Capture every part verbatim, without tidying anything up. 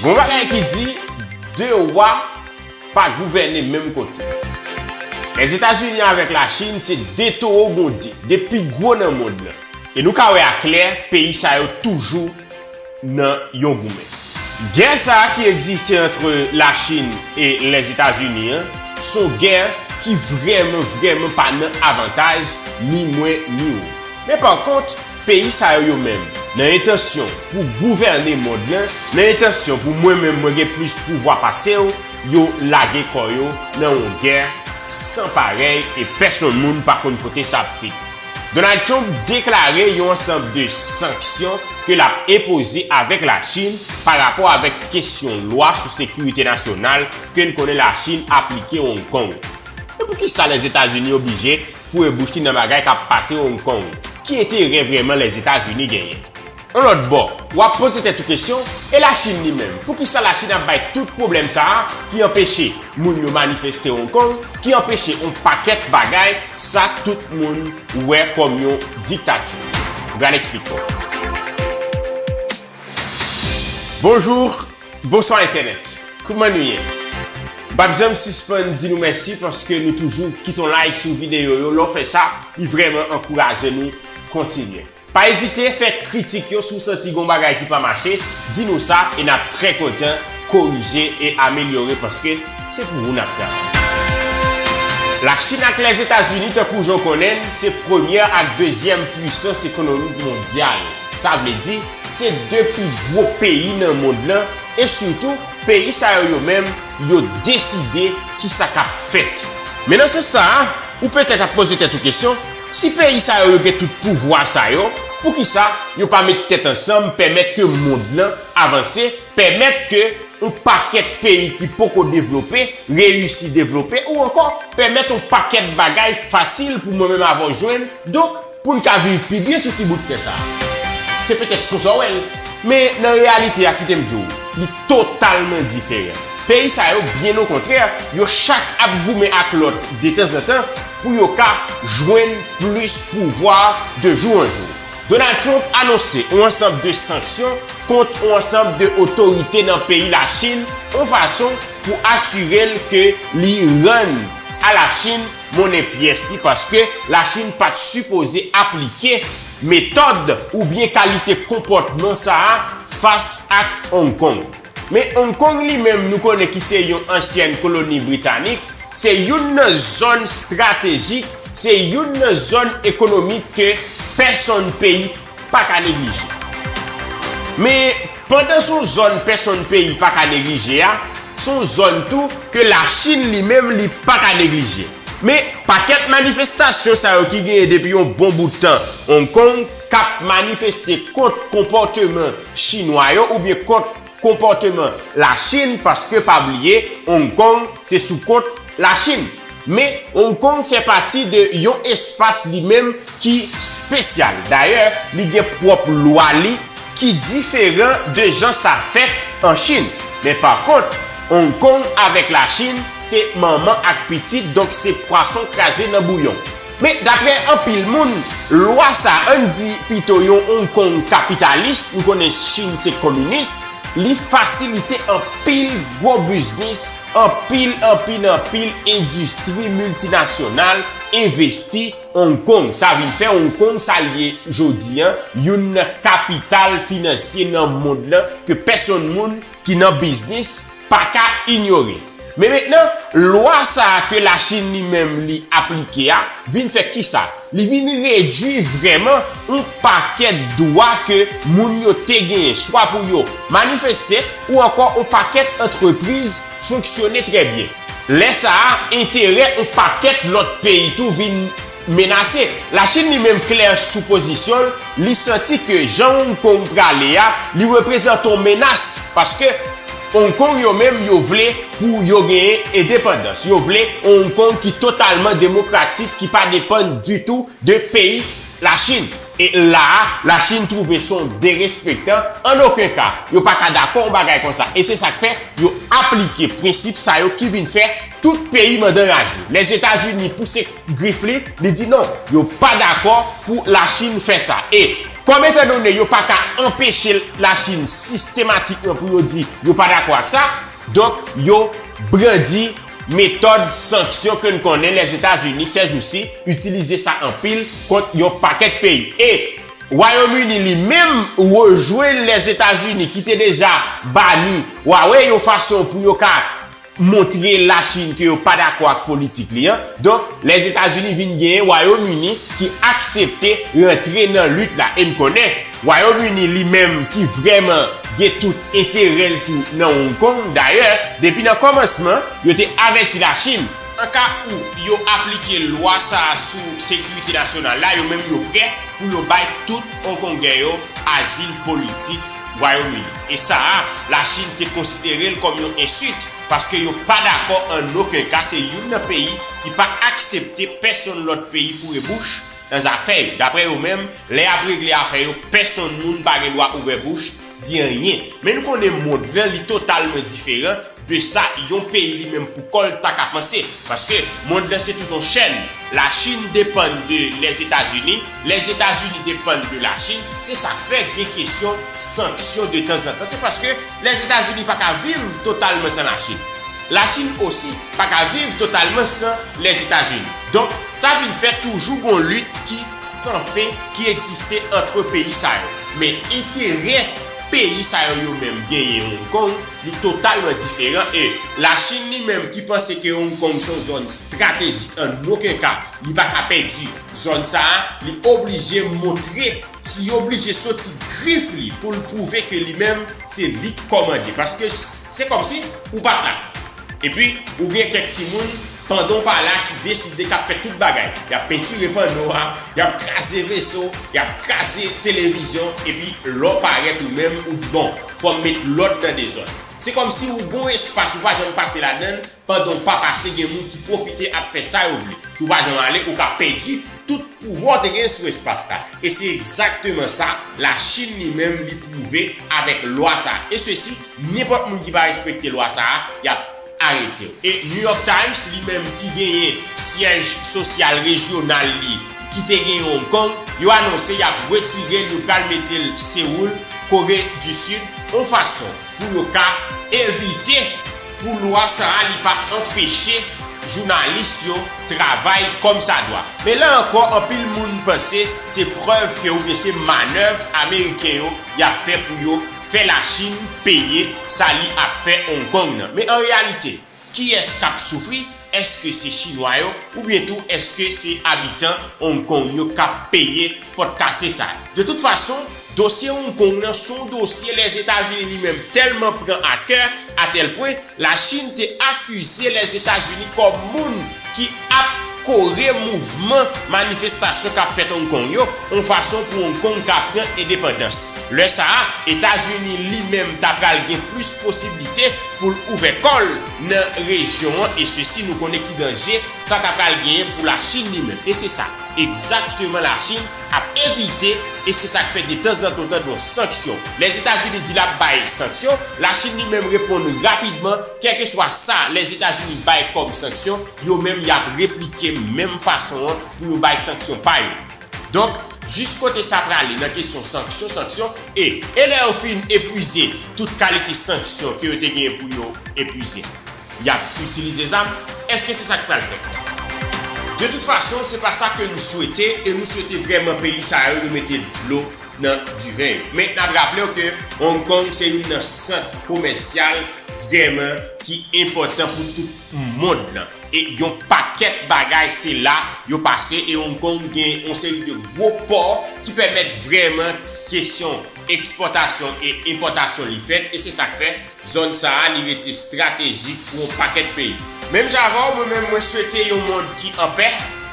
Gon bagay ki di, de wa pa gouvène menm kote. Lèzetazini avèk Lachin se de towo gonde, de pi gwo nan mond lan. E nou ka wè aklè, peyi sa yo toujou nan yon goumen. Gè sa a ki egziste ant Lachin e Lèzetazini an, se yon gè ki vrèman, vrèman pa nan avantaj ni mwen ni ou. Men pa kont, peyi sa yo, yo menm, nan entansyon pou gouvène mond lan, nan entansyon pou mwen menm mwen gen plis pouvwa pase w, yo lage kò yo nan yon gè san parèy e pèsonn moun pa konn kote sa ap fin. Donald Trump deklare yon ansanm de sanksyon ke l ap enpoze avèk Lachin pa rapò avèk kesyon lwa sou sekirite nasyonal ke n konnen Lachin aplike Hong Kong. Men poukisa Lèzetazini oblije foure bouch li nan bagay k ap pase Hong Kong? Ki enterè vrèman Lèzetazini genyen? Yon lòt bò, w ap poze tèt ou kesyon, e Lachin li menm? Poukisa Lachin ap bay tout pwoblèm sa a ki anpeche moun yo manifeste Hong Kong, ki anpeche yon pakèt bagay, sa tout moun wè kòm yon diktati? M pral eksplike w. Bonjou, bonswa entènèt. Kòman nou ye? M p ap janm sispann di nou mèsi paske nou toujou kite yon like sou videyo yo. Lè w fè sa, li vrèman ankouraje nou kontinye. Pa ezite fè kritik yo si w santi gon bagay ki pa mache, di nou sa e n ap trè kontan korije e amelyore paske se pou ou n ap travay. Lachin ak Lèzetazini, tankou jan w konnen l, se premyè ak dezyèm pwisans ekonomik mondyal. Sa vle di, se de pi gwo peyi nan mond lan e sitou, peyi sa yo, yo menm, yo deside kisa k ap fèt. Men nan sans sa a, ou petèt ap poze tèt ou kesyon, si peyi sa yo, yo gen tout pouvwa sa yo, poukisa yo pa met tèt ansanm, pèmèt ke mond lan avanse, pèmèt ke yon pakèt peyi ki poko devlope reyisi devlope, ou ankò pèmèt yon pakèt bagay fasil pou mwen menm avè w jwenn, donk, pou n ka viv pi byen sou ti bout tè sa a. Se petèt konsa w wè l, men nan reyalite a, kite m di w, li totalman diferan. Peyi sa yo, byen okontrè, yo chak ap goumen ak lòt detanzantan pou yo ka jwenn plis pouvwa de jou an jou. Donald Trump anonse yon ansanm de sanksyon kont yon ansanm de otorite nan peyi Lachin, yon fason pou asire l ke li rann a Lachin monnen pyès li, paske Lachin pa t sipoze aplike metòd oubyen kalite konpòtman sa a fas ak Hong Kong. Men Hong Kong li menm, nou konnen ki se yon ansyèn koloni britanik, se youn nan zòn estratejik, se youn nan zòn ekonomik ke pèsonn peyi pa ka neglije. Men, pandan se yon zòn pèsonn peyi pa ka neglije a, se yon zòn tou ke Lachin li menm li pa ka neglije. Men, pakèt manifestasyon sa yo ki genyen depi yon bon bout tan Hong Kong k ap manifeste kont konpòteman chinwa yo oubyen kont konpòteman Lachin, paske pa bliye, Hong Kong se sou kont Lachin. Men, Hong Kong fè pati de yon espas li menm ki espesyal. Dayè, li gen pwòp lwa li ki diferan de jan sa fèt an Chin. Men pa kont, Hong Kong avèk Lachin se manman ak pitit, donk se pwason kraze nan bouyon. Men daprè anpil moun, lwa sa, ann di pito yon Hong Kong kapitalis, nou konnen Chin se kominis, li fasilite anpil gwo biznis, anpil, anpil, anpil endistri miltinasyonal envesti Hong Kong. Sa vin fè Hong Kong sa l ye jodi a, youn nan kapital finansye nan mond lan ke pèsonn moun ki nan biznis pa ka inyore. Men mentnan, lwa sa a ke Lachin li menm li aplike a, vin fè kisa? Li vin redui vrèman yon pakèt dwa ke moun yo te genyen, swa pou yo manifeste, ou ankò yon pakèt antrepriz fonksyone trè byen. Lè sa a, enterè yon pakèt lòt peyi tou vin menase. Lachin li menm klè sou pozisyon l, li santi ke jan Hong Kong prale a, li reprezante yon menas, paske Hong Kong yo menm yo vle pou yo genyen endepandans. Yo vle yon Hong Kong ki totalman demokratik, ki pa depann ditou de peyi Lachin. E la a, Lachin twouve se yon derespektan, an okenn ka, yo pa ka dakò yon bagay konsa. E se sa k fè yo aplike prensip sa yo ki vin fè tout peyi mandan raje. Lèzetazini pouse grif li, li di non, yo pa dakò pou Lachin fè sa. E Kòm etan done yo pa ka anpeche Lachin sistematikman pou yo di yo pa dakò ak sa, donk yo brandi metòd sanksyon ke n konnen Lèzetazini sèjousi itilize sa anpil kont yon pakèt peyi. E Wayòm Ini li menm rejwenn Lèzetazini ki te deja bani Huawei yon fason pou yo ka montre Lachin ke yo pa dakò ak politik li an. Donk, Lèzetazini vin genyen Wayòm Ini ki aksepte rantre nan lit la. E n konnen, Wayòm Ini li menm ki vrèman gen tout enterè l tou nan Hong Kong. Dayè, depi nan kòmansman, yo te avèti Lachin. An ka ou yo aplike lwa sa a sou sekirite nasyonal la, yo menm yo prè pou yo bay tout Hongkongè yo azil politik Wayòm Ini. E sa a, Lachin te konsidere l kòm yon ensilt, paske yo pa dakò an okenn ka, se youn nan peyi ki pa aksepte pèsonn lòt peyi foure bouch nan zafè yo. Daprè yo menm, lè y ap regle afè yo, pèsonn moun pa gen dwa ouvè bouch, di anyen. Men n konnen mond lan, li totalman diferan de sa yon peyi li menm pou kò l ta ka panse. Paske mond lan se tout yon chèn. Lachin depann de Lèzetazini, Lèzetazini depann de Lachin. Se sa k fè gen kesyon sanksyon de tanzantan. Se paske Lèzetazini pa ka viv totalman san Lachin. Lachin osi pa ka viv totalman san Lèzetazini. Donk, sa vin fè toujou gon lit ki san fen ki egziste ant peyi sa yo. Men enterè peyi sa yo yo menm genyen Hong Kong, li totalman diferan. E Lachin li menm ki panse ke Hong Kong se yon zòn estratejik, an okenn ka, li pa ka pèdi zòn sa a, li oblije montre, li oblije soti grif li pou l pwouve ke li menm se li k kòmande. Paske se kòmsi ou pa t la. Epi, ou gen kèk timoun, pandan w pa la, ki deside k ap fè tout bagay. Y ap pentire panno a, y ap kraze veso, y ap kraze televizyon, epi lè w parèt ou menm, ou di, "Bon, fò m met lòd nan dezòd." Se kòmsi ou gon espas ou pa janm pase ladan l, pandan w pa pase, gen moun ki pwofite ap fè sa yo vle. Si w pa janm ale, ou ka pèdi tout pouvwa w te gen sou espas la. E se egzakteman sa Lachin li menm li pwouve avèk lwa sa. E sesi, nenpòt moun ki pa respekte lwa sa a, y ap arete w. E New York Times li menm ki genyen syèj sosyal rejyonal li ki te gen Hong Kong, yo anonse y ap retire l, yo pral mete l Seoul, Kore di Sid, yon fason pou yo ka evite pou lwa sa a li pa anpeche jounalis yo travay kòmsadwa. Men la ankò, anpil moun panse se prèv ke oubyen se manèv ameriken yo y ap fè pou yo fè Lachin peye sa li ap fè Hong Kong nan. Men an reyalite, kiyès k ap soufri? Èske se Chinwa yo oubyen tou èske se abitan Hong Kong yo k ap peye pòt kase sa a? De tout fason, dosye Hong Kong nan se yon dosye Lèzetazini li menm tèlman pran a kè, atèl pwen Lachin te akize Lèzetazini kòm moun ki ap kore mouvman manifestasyon k ap fèt Hong Kong yo, yon fason pou Hong Kong ka pran endepandans. Lè sa a, Etazini li menm ta pral gen plis posiblite pou l ouvè kò l nan rejyon an, e sesi nou konnen ki danje sa ta pral genyen pou Lachin li menm. E se sa egzakteman Lachin ap evite, e se sa k fè detanzantan w tande yon sanksyon. Lèzetazini di l ap bay sanksyon, Lachin li menm reponn rapidman, kèlkeswa sa Lèzetazini bay kòm sanksyon, yo menm y ap replike menm fason an pou yo bay sanksyon pa yo. Donk, jis kote sa prale nan kesyon sanksyon, sanksyon, e, e lè yo fin epwize tout kalite sanksyon ke yo te genyen pou yo epwize, y ap itilize zam? Èske se sa k pral fèt? De tout fason, se pa sa ke nou swete, e nou swete vrèman peyi sa yo remete dlo nan diven yo. Men n ap raple w ke Hong Kong se youn nan sant komèsyal vrèman ki enpòtan pou tout mond lan. E yon pakèt bagay se la yo pase, e Hong Kong gen yon seri de gwo pò ki pèmèt vrèman kesyon ekspòtasyon e enpòtasyon li fèt, e se sa k fè zòn sa a li rete estratejik pou yon pakèt peyi. Menm jan avè w, mwen menm mwen swete yon mond ki anpè,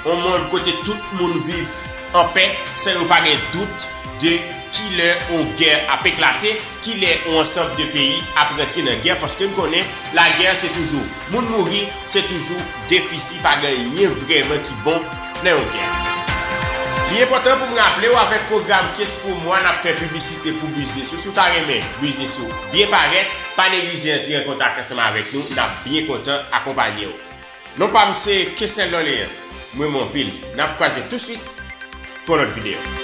yon mond kote tout moun viv anpè, san yo pa gen dout de kilè yon gè ap eklate, kilè yon ansanm de peyi ap rantre nan gè, paske n konnen lagè se toujou moun mouri, se toujou defisi, pa gen anyen vrèman ki bon nan yon gè. Li enpòtan pou m raple w, avèk pwogram Kes pou Mwa, n ap fè piblisite pou biznis ou. Si w ta renmen biznis ou byen parèt, pa neglije antre an kontak ansanm avèk nou, n ap byen kontan akonpanye w. Non pa m se Kesnel Lòleyan. M renmen w anpil. N ap kwaze touswit pou yon lòt videyo.